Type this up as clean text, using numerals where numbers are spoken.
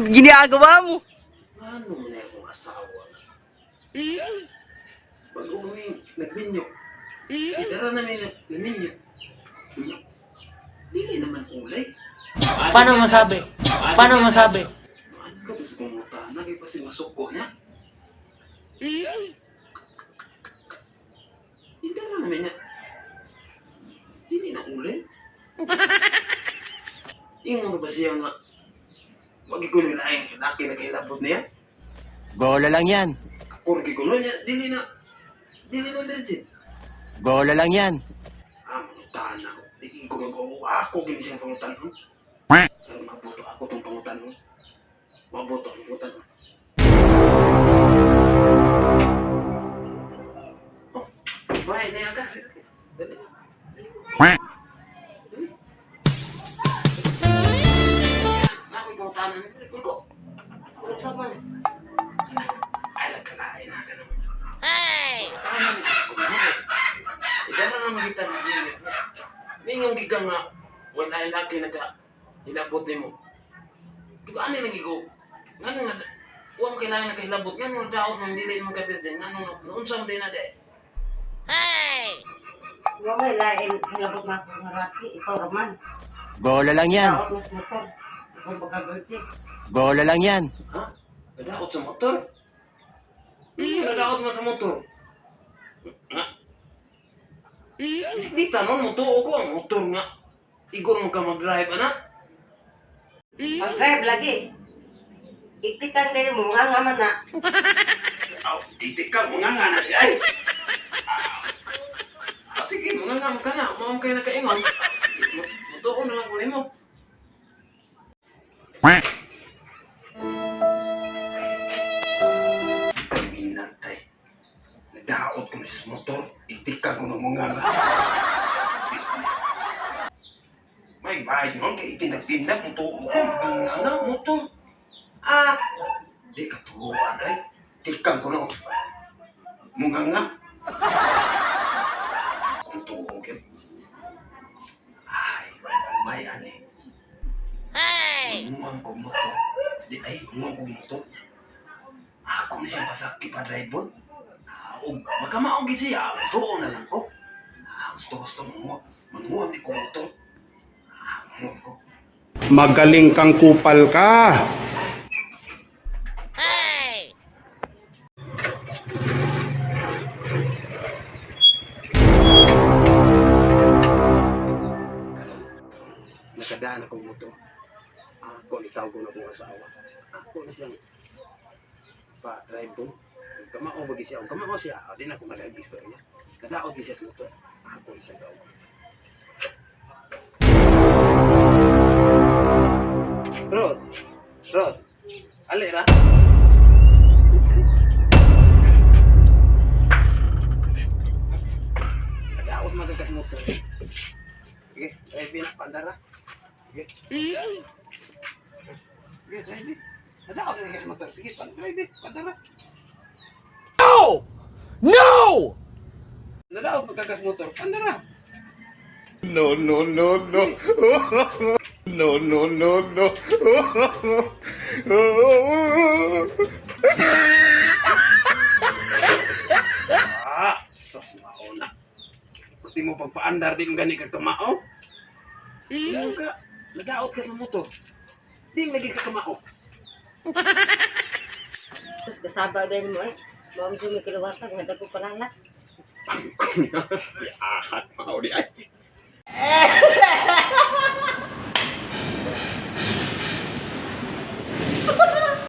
Ginagawa mo? Ano mo na akong asawa na? Bago kami nagminyo. Itara namin naminyo. Unya, dili naman ulay. Paano masabi? Paano masabi? Ano ko sa pangutana kay pa si masuko niya? Itara namin niya. Dili na ulay. Ingon ba siya nga wag ko nilaing laki na kahilabot niya? Bola lang yan. Ako rin ko niya, dili na diretso. Bola lang yan. Ah, mangutan ako. Di ko mag ako gini siyang pangutanon. Pero mabuto ako tong pangutanon. Mabuto ang pangutanon. Oh, bye na ka. Dali. Dali. Ako'y pangutanan. Ko. Unsa man? Ay, nagkalain na ka naman. Hey! Ikaw na naman kita na Mingon gid ka nga, wala ay laki nagka hilabot nimo. Dugaan ni lagi ko. Ngano nga, wa mo kailangan nakahilabot. Ngano nga daot man dili mo kapilsin. Ngano nga, naunsa man din na de. Wa may lain hilabot na ako nga laki, ikaw ra man. Bola lang yan. Daot mas motor. Kung pagka-virgin. Bola lang yan. Ha? Nadaot sa motor? Nadaot man sa motor. Nga? Di tanon mo tuo ko ang motor nga. Igor mo ka mag-drive, anak. Ang drive lagi. Itikan diri mo nga nga man na. Aw, itik ka, mga nga na siya, ay. Ah, sige, mga nga ka na. Mga kayo nakaingon. Mutuon na lang ko nimo. Kaminatay. Nadaot ko na siya sa motor. Itik ka ko ng mga nga. May bayad mo, kaya itinag-tinag, mutuon ko. Mga nga na, motor. Ah, Di ka turuan ay. Tikang ko no. Munga nga. Kung tuo gyud. Ay, may ani. Hey! Mungang ko motor. Di ay, mungang ko motor. Ako ni siyang pasaki pa drive. Ah, og makamao gid siya. Tuo na lang ko. Ah, gusto gusto mo. Manguha ni ko motor. Ah, manguha ko. Magaling kang kupal ka. Karon nakadaan akong motor. Ako ni tawag ko na akong asawa. Ako na siyang pa drive ko. Kamao ba siya? Kung kamao siya, ah, di na ako malag istorya. Nadaot gyud siya sa motor. Ako ni siyang tawag. Rose, Rose, ali ra. Nadaot man ka sa motor. Sige, drive na, pandara. Sige. Sige, drive. Nadaot na ka sa motor. Sige, pan-drive, pandara. No! No! Nadaot magkagas motor, pandara. No, no, no, no. No, no, no, no. Ah, sos mauna. Pati mo pagpaandar din gani ka kamao. Ano ka? Nadaot ka sa motor. Di lagi ka kamao. Sus kasaba gani mo eh. Mao jud may kiluwatan nga dagko pananak. Ahat mao di ay.